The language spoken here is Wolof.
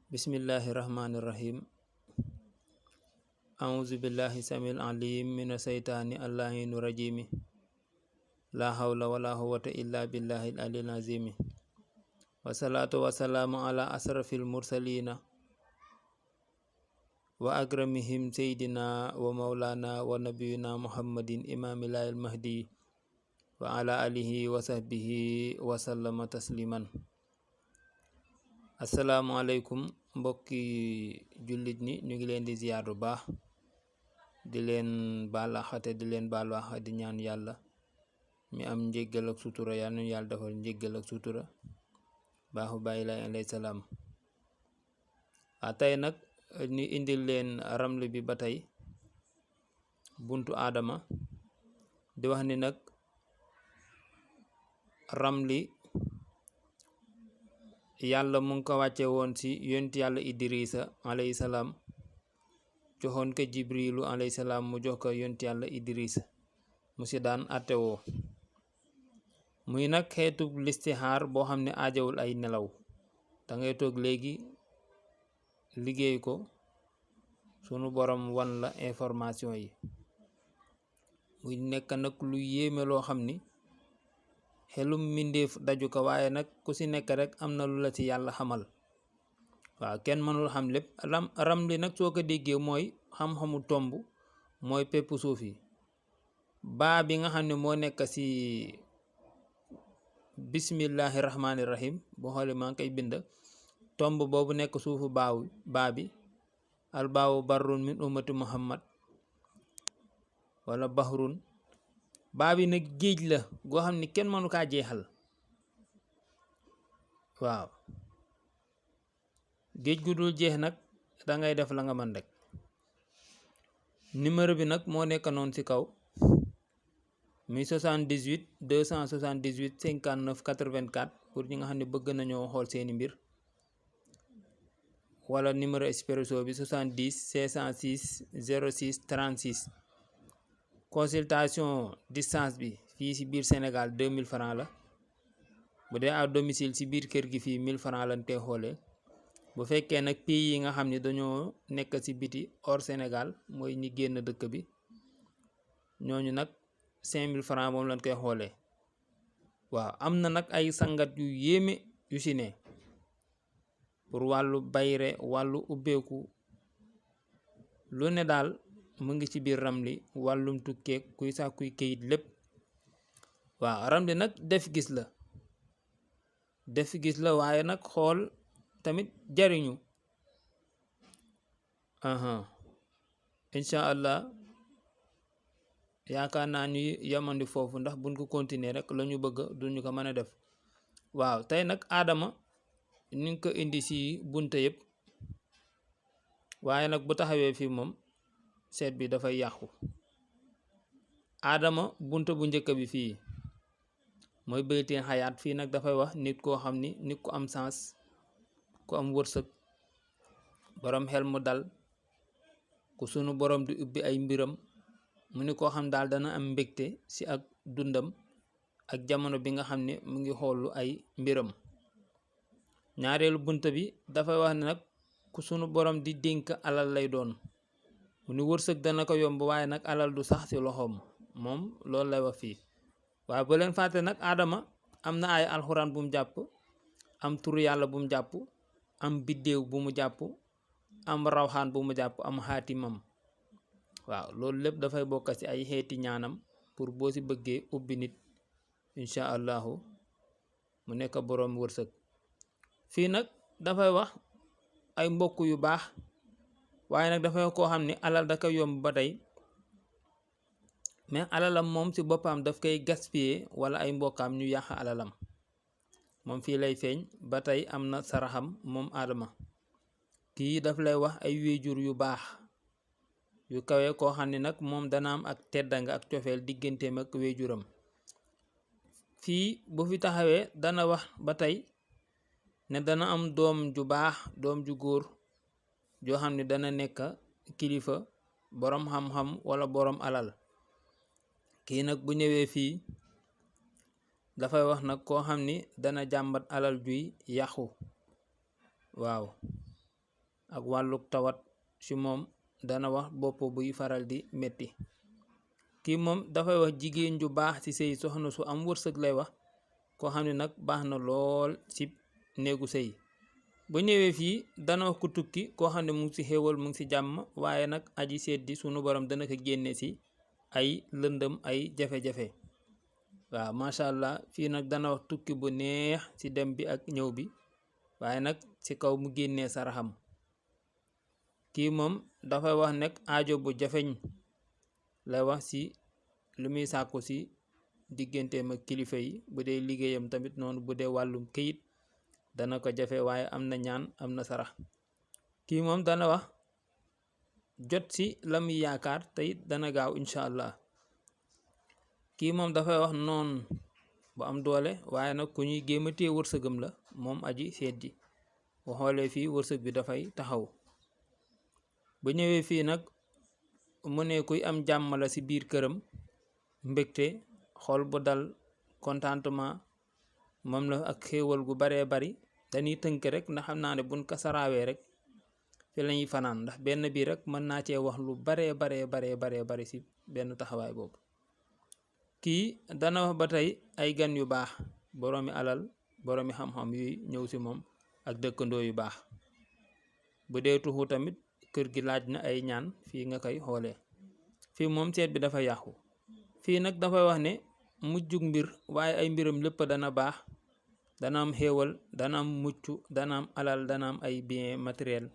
Bismillahirrahmanirrahim. A'udzu billahi samil alim minas syaitani allahinu rajimi. La hawla wala quwwata illa billahil aliyil azim. Wassalatu wassalamu ala asrafil mursalina wa akramihim sayyidina wa maulana wa nabiyina Muhammadin imamil mahdi wa ala alihi wa sahbihi wa sallama tasliman. Assalamualaikum mbokki jullit ñi ñu ngi leen di ziar bu baax di leen baal àq te di leen baal wax di ñaan yàlla mi am njéggal ak sutura yal na yàlla defal njéggal ak sutura baaxu bàyyi lay alayhi salaam. Tey nag ñu indil leen ramli bi ba tey buntu aadama di wax ni nag ramli yàlla mu ngi ko wàcce woon ci yonent yàlla Idrissa alayhi salaam joxoon ko Jibrilu alayhi salaam mu jox ko yonent yàlla Idrissa mu ci daan attewoo muy nag xeetu listixaar boo xam ne aajawul ay nelaw dangay toog léegi liggéey ko sunu borom wan la information yi muy nekk nag lu yéeme loo xam ni xelum mbindeef daju ko waaye nag ku ci nekk rek am na lu la ci yàlla xamal waaw kenn mënul xam lépp ramli nag soo ko déggee mooy xam-xamu tomb mooy pepp suuf yi baa bi nga xam ne moo nekk ci bismillahi rahmaani rahim boo xoolee maa ngi koy bind tomb boobu nekk suufu baa bi albaawu barrun min ummati muhammad wala bahrun baa bi nag géej la goo xam ni kenn mënu kaa jeexal waaw géej gu dul jeex nag dangay def la nga mën rek. Numéro bi nag moo nekk noonu ci kaw muy 78 278 59 84 pour ñi nga xam ne bëgg nañoo xool seeni mbir wala numéro expresso bi 70 606 06 36 consultation distance bi fii ci biir Sénégal 2000 francs la bu dee à domicile ci biir kër gi fii 1000 francs lañ koy xoolee bu fekkee nag pays yi nga xam ne dañoo nekk ci biti hors Sénégal mooy ñi génn dëkk bi ñooñu nag 5000 francs moom lañ koy xoolee waaw am na nag ay sangat yu yéeme yu ci ne pour wàllu bayre wàllu ubbeeku lu ne daal mu ngi ci biir ramli wàllum tukkeek kuy sax kuy kayit lépp waaw ramli nag def gis la waaye nag xool tamit jariñu incha allah yaakaar naa ni yamandi foofu ndax buñ ko continuer rek la ñu bëgg duñu ko mën a def waaw tey nag aadama ni nga ko indi ci bunte yëpp waaye nag bu taxawee fii moom seet bi dafay yàqu aadama bunte bu njëkk bi fii mooy baytin xayaat fii nag dafay wax nit koo xam ni nit ku am sens ku am wërsëg borom xel mu dal ku sunu borom di ubbi ay mbiram mu ni koo xam daal dana am mbégte ci ak dundam ak jamono bi nga xam ne mu ngi xoolu ay mbiram. ñaareelu bunt bi dafay wax ne nag ku sunu borom di dénk alal lay doon mu ni wërsëg dana ko yomb waaye nag alal du sax ci loxoom moom loolu lay wax fii waaye bu leen fàtte nag aadama am na ay alxuraan bu mu jàpp am turu yàlla bu mu jàpp am biddéew bu mu jàpp am rawxaan bu mu jàpp am xaatimam waaw loolu lépp dafay bokk ci ay xeeti ñaanam pour boo ci bëggee ubbi nit incha allahu mu nekk boroom wërsëg. fii nag dafay wax ay mbokk yu baax waaye nag dafay koo xam ne alal da koy yomb ba tey mais alalam moom ci boppam daf koy gaspiller wala ay mbokkaam ñu yàq alalam moom fii lay feeñ ba tey am na saraxam moom aadama kii daf lay wax ay wéjur yu baax yu kawe koo xam ne nag moom dana am ak teddanga ak cofeel digganteem ak wéjuram fii bu fi taxawee dana wax ba tey ne dana am doom ju baax doom ju góor joo xam ne dana nekk kilifa boroom xam-xam wala boroom alal kii nag bu ñëwee fii dafay wax nag koo xam ni dana jàmbat alal juy yàqu waaw ak wàlluk tawat ci moom dana wax bopp buy faral di metti. kii moom dafay wax jigéen ju baax ci sëy, soxna su am wërsëg lay wax, koo xam ne nag baax na lool ci néegu sëy. bu ñëwee fii dana wax ku tukki, koo xam ne mu ngi ci xéewal, mu ngi ci jàmm, waaye nag aji seet di sunu borom dana ko génne ci ay lëndëm, ay jafe-jafe. waaw macha allah, fii nag dana wax tukki bu neex ci dem bi ak ñëw bi, waaye nag ci kaw mu génnee saraxam. kii moom dafay wax nekk aajo bu jafeñ lay wax ci lu muy sàkku ci digganteem ak kilifa yi. bu dee liggéeyam tamit noonu, bu dee wàllum këyit dana ko jafe, waaye am na ñaan, am na sarax. kii moom dana wax jot ci la muy yaakaar te it dana gaaw incha allah. kii moom dafay wax noon bu am doole, waaye nag ku ñuy géem a téye wërsëgam la moom aji seet ji. bu xoolee fii wërsëg bi dafay taxaw. bu ñëwee fii nag mu ne kuy am jàmm la ci biir këram, mbégte, xol bu dal, contentement moom la ak xéewal gu baree bari. dañuy tënk rek ndax xam naa ne buñ ko saraawee rek fi lañuy fanaan, ndax benn bii rek mën naa cee wax lu baree bari ci benn taxawaay boobu. kii dana wax ba tey ay gan yu baax, boroomi alal, boroomi xam-xam yuy ñëw ci moom ak dëkkandoo yu baax. bu dee tuxu tamit kër gi laaj na ay ñaan, fii nga koy xoolee. fii moom seet bi dafa yàqu. fii nag dafay wax ne mujjug mbir, waaye ay mbiram lépp dana baax, dana am xéewal, dana am mucc, dana am alal, dana am ay bien matériel